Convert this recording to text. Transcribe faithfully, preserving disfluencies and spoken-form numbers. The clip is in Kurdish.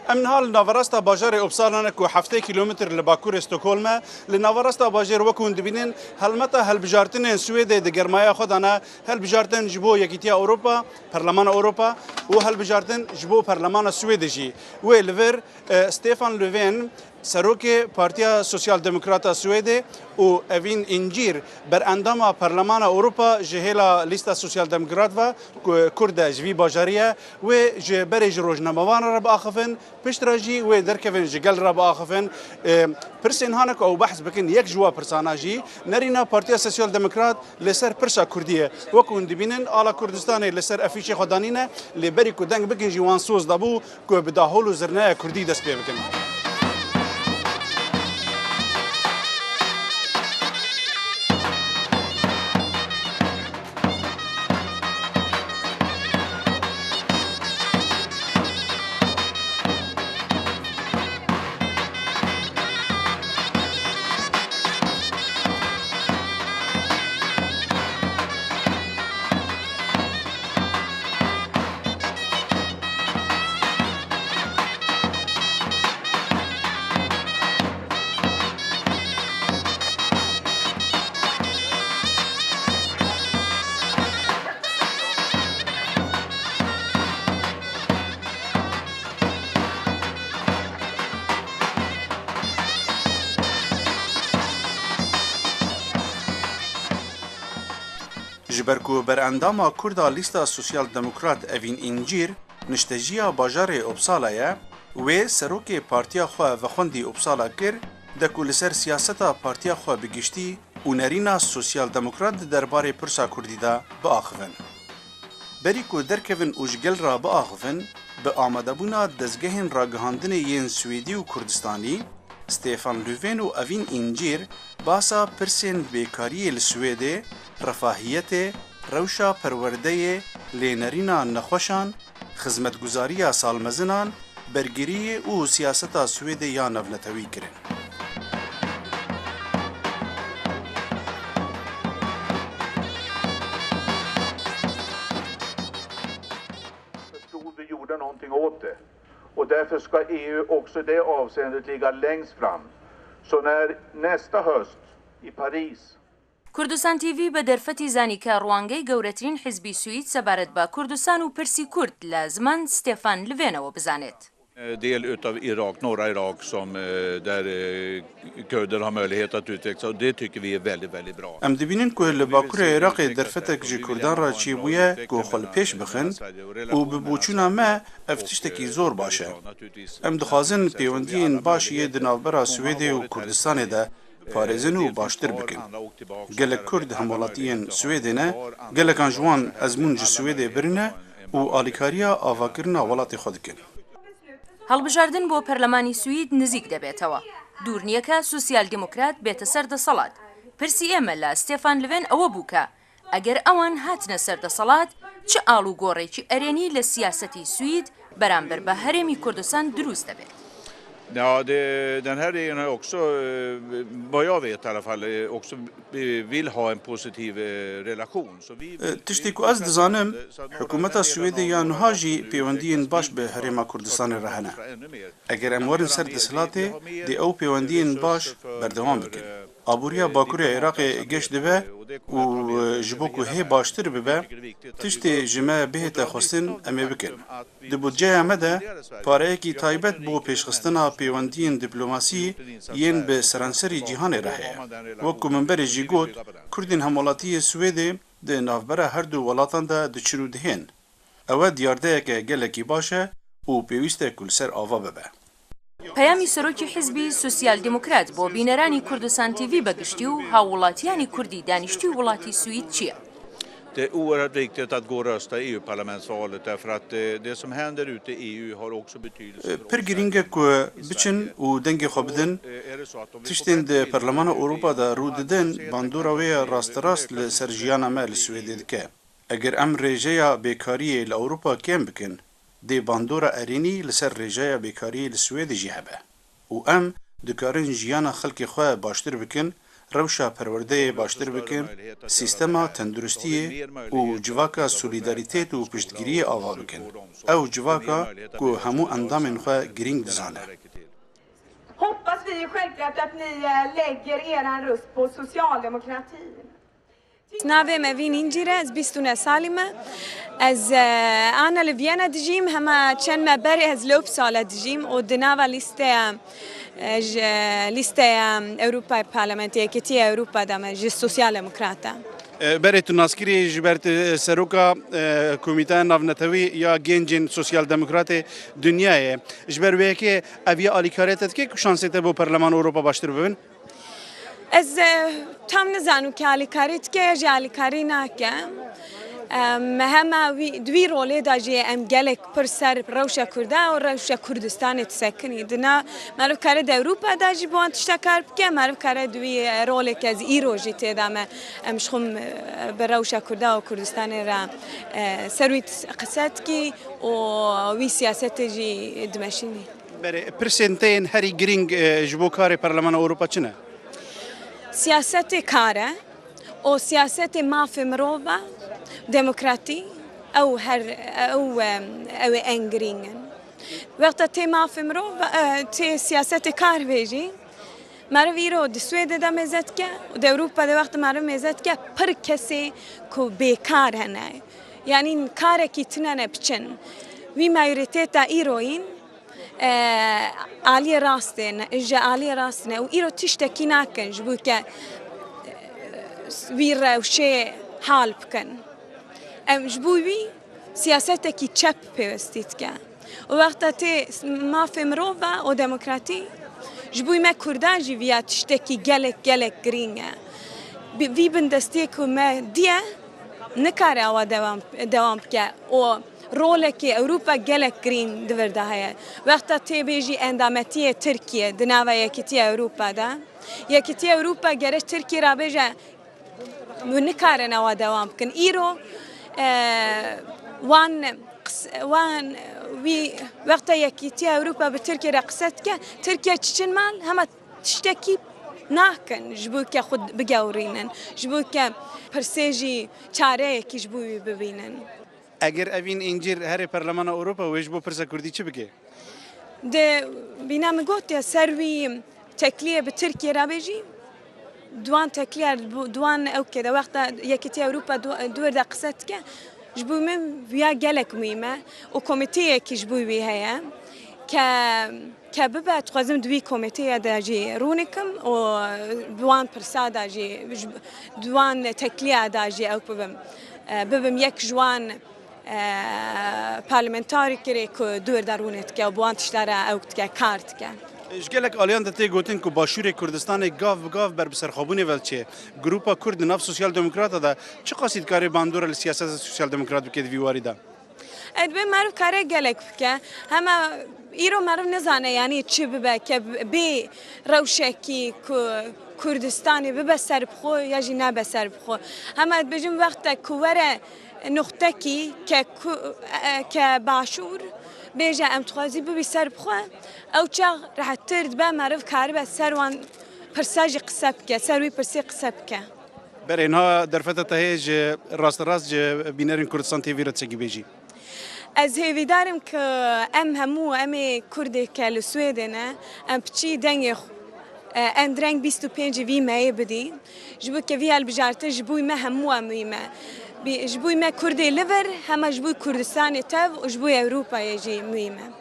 Em niha li naverasta bajarê Uppsala ne ku heftê kîlometr li bakurê Stockholm e. Li naverasta bajêr wek hûn dibînin, helmeta helbijartinên Swêdê di germaya xwe de ne. Helbijartin ji bo Yekîtiya Ewropa, Perlemana Ewropa û helbijartin ji bo Perlemana Swêdê jî. Wê li vir, e, Stefan Löfven, serokê Partiya Sosyal Demokrata Swêdê û Evin Încîr, berendama Perlemana Ewropa ji hêla lîsta Sosyal Demokrat ve ku Kurd e, ji vî bajarî ye, wê ji berê ji rojnamevanan re biaxivin, piştre jî wê derkevin ji gel re biaxivin. E, pirsên hane ku ew behs bikin, yek ji wa pirsana jî nerîna Partiya Sosyal Demokrat li ser pirsa Kurdî ye. Wek hûn dibînin, ala Kurdistanê li ser efîşê xwe danîne, lê berî ku deng bikin jî wan soz dabû ku bi dahol û zirneya Kurdî dest pê bikin. Ji ber ku berendama Kurda Lîsta Sosyal Demokrat Evîn Încîr niştejiya bajarê Uppsala ye, wê serokê partiya xwe vexwendî Uppsala kir, de ku li ser siyaseta partiya xwe bi giştî û nerîna Sosyal Demokrat di derbarê pirsa Kurdî de biaxivin. Berî ku derkevin û ji gel re biaxivin, bi amadebûna dezgehên ragihandinê yên Swêdî û Kurdistanî, Stefan Löfven û Evîn Încîr basa pirsên bêkariyê li Swêdê, refahiyetê, rewşa perwerdeyê, lênerîna nexweşan, xizmetguzariya salmezinan, bergiriyê û siyaseta Swêdê ya navnetewî kirin. Stod och gjorde någonting åt det. Och därför ska E U också i det avseendet ligga längst fram. Så när nästa höst i Paris Kurdistan T V بە دەرفەتی زانی کە ڕوانگەی گەورەترین حزبی سوید سەبارەت بە کوردستان و پرسی کورد لە زمان ستێفان لڤێنەوە بزانێت. Del utav Irak, norra Irak, som, eh, där, eh, kurder har möjlighet att utvecklas, och det tycker vi är väldigt, väldigt bra. Em dibînin ku li Bakurê Iraqê derfetek ji Kurdan re çêbûye ku xwe li pêş bixin û bi boçûna me ev tiştekî zor baş e. Em dixwazin pêwendiyên baş yê di navbera Swêdê û Kurdistanê de parêzin û baştir bikin. Gelek Kurd hemwelatiyên Swêdê ne, gelekan ji wan ezmûn ji Swêdê birine û alîkariya avakirina welatê xwe dikin. هەڵبژاردن بۆ پەرلەمانی سوید نزیک دەبێتەوە. دوور نییە کە سوسیال دیموکرات بێتە سەر دەسەڵات. پرسی ئێمە لە ستێفان لڤێن ئەوە بوو کە ئەگەر ئەوان هاتنە سەر دەسەڵات، چ ئاڵوگۆڕێکی ئەرێنی لە سیاسەتی سوید بەرامبەر بە هەرێمی کوردستان دروست دەبێت؟ Ja, det, den här regeringen har också, eh, vad jag vet i alla fall, eh, också, eh, vill ha en positiv, eh, relation. Så vi, eh, Tiştê ku ez dizanim, hikûmeta Swêdê ya niha jî pêwendiyên baş bi Herêma Kurdistanê re hene. Eger em werin ser desthilatê, dê ew pêwendiyên baş berdewam bikin. Aboriya Bakurê Iraqê geş dibe û, e, ji bo ku hê baştir bibe, tiştê ji me bihête xwestin, em ê bikin. Di budceya me de pareyekî taybet bo pêşxistina pêwendiyên diplomasî yên bi seranserî cîhanê re heye. Wek ku min berê jî got, Kurdên hemwelatiyê Swêdê di navbera her du welatan de diçin û dihên. Ew e diyardeyeke gelekî baş e û pêwîst e ku li ser ava bibe. پەیامی سەرۆکی حیزبی سوسیال دیموکرات بۆ بینەرانی کوردستان تیڤی بەگشتی و هاووڵاتیانی کوردی دانیشتووی وڵاتی سوید چییە؟ Det är oerhört viktigt att gå och rösta i E U-parlamentsvalet, därför att, eh, det som händer ute i E U har också betydelse för oss. Pir girîng e ku biçin û dengê xwe bidin. Tiştên di Perlemana Ewropa de rû didin, bandora wê ya rasterast li ser jiyana me li Swêdê dike. Eger em rêjeya bêkariyê li Ewropa kêm bikin, dê bandora erênî li ser rêjeya bêkariyê li Swêdê jî hebe û em dikarin jiyana xelkê xwe baştir bikin, Rewşa perwerdeyê baştir bikin, sîstema tenduristiyê û civaka solîdarîtet û piştgiriyê ava bikin. Ew civaka ku hemû endamên xwe girîng dizane. Hoppas vi självklart att ni eh, lägger er röst på socialdemokratin. Navê me Vîn Încîr e, ez bîst û neh salî me. Ez e, ana li Viyana dijîm, hema çend me berê ez li Uppsala dijîm û di nava lîsteya e, ji lîsteya Ewropayê Parlamentê Yekîtiya Ewropa de me ji Sosyal Demokrata. E, Berê tu naskirî ji ber tu seroka e, Komîteya Navnetewî ya Gencên Sosyal Demokratê Dinyayê. Ji ber wê yekê ev ya alîkariyê te dike ku şansê te bo Perlemana Ewropa baştir bibin? Ez e, tam nizanim ke alîkarî dike ya jî alîkarî nake. Em hema wî, di wî rolê de jî em gelek pir ser rewşa Kurda û rewşa Kurdistanê disekinî. Dina meriv kare di Ewropa de jî bi wan tişta kar bike, meriv kare di wî e, rolê ke ez îro jî tê de me. Em ji xwe e, bi rewşa Kurda û Kurdistanê re e, ser wî qise dikî û wî siyasetê jî dimeşînî. Berê, pirsên te yên herî girîng e, ji bo karê Perlemana Ewropa çi ne? Siyasetê kar e û siyasetê mafê mirov e, demokratî, ew her ew e, ew ê en girîng in. Wexta tê mafê mirov e, tê siyasetê kar bê jî, meriv îro di Swêdê de mêze dike û di Ewropa de wexta meriv mêze dike, pir kesê ku bêkar hene. Yanî karekî tine ne biçin. Wî majorîteta îro yên e, aliyê rastê ne, ji aliyê rastê ne û îro tiştekî nakin ji bo ke e, wî rewşê hal bikin. Em ji bo wî siyasetekî çep pêwestî dike. Û wexta tê mafê mirov e û demokratî, ji bo me Kurdan jî viya tiştekî gelek gelek girîng e. Bi- Vî bindestiyê ku me diye nikare awa dewam, dewam bike û rolekê Ewropa gelek girîng di vir de heye. Wexta tê bêjî endametiyê Tirkiye di nava Yekîtiya Ewropa de, Yekîtiya Ewropa gere Tirkiye ra bêje, hûn nikarin ewa dewam bikin. Îro e, wan qis- wan wî wexta Yekîtiya Ewropa bi Tirkiye re qise dike, Tirkiye çiçin mal hema tiştekî nakin ji bo ke xwe bigewrînin, ji bo ke pirsê jî çareyekî ji bo wî bibînin. Eger Evîn Încîr herê Perlemana Ewropa wê ji bo pirsa Kurdî çi bike? Di bîna min gotiye ser wî tekliyê bi Tirkiye re bêjî, duwan tekliyer, duwan ew ke de wexta Yekîtiya Ewropa du- di wir de qise dike, ji bo min viya gelek muhîm e û komîteyekî ji bo wî heye ke ke bibe, dixwazim di wî komîteyê de jî rûnikim û bi wan pirsa de jî, ji- di wan tekliya de jî ew bibim, e, bibim yek ji wan e, parlamentarî kirê ku di wir de rûnê dike û bi wan tişta re ew dike, kar dike. Ji gelek aliyan de tê gotin ku Başûrê Kurdistanê gav bi gav ber bi serxwebûnê ve diçe. Grupa Kurd di nav Sosyal Demokrata de çiqasî dikare bandora li siyaseta Sosyal Demokrat bike di vî warî de? E, dibê meriv kare gelek bike. Hema îro meriv nizane, yanî çi bibe ke bê rewşekî ku Kurdistanê bibe serbixwe ya jî nebe serbixwe. Hema dibêjim wextek ku were nuqtekî ke ku, e, ke Başûr bêje em dixwazî bibî serbixwe, ew çax rehettir dibe, meriv karibe ser wan pirsa jî qise bike, ser wî pirsê qise bike. Berê, niha derfeta te heye ji rasterast ji bînerên Kurdistan T V re tiştekî bêjî? Ez hêvîdar im ku em hemû, em ê Kurdê ke li Swêdê ne, em piçî dengê xwe, e, em direng bîst û pêncî vî meyê bidî. Ji bo ke vî hilbijartin ji bo me hemû e muhîm e. Bî- Ji bo me Kurdê li vir, hema ji bo Kurdistanê tev û ji bo Ewropayê jî muhîm e.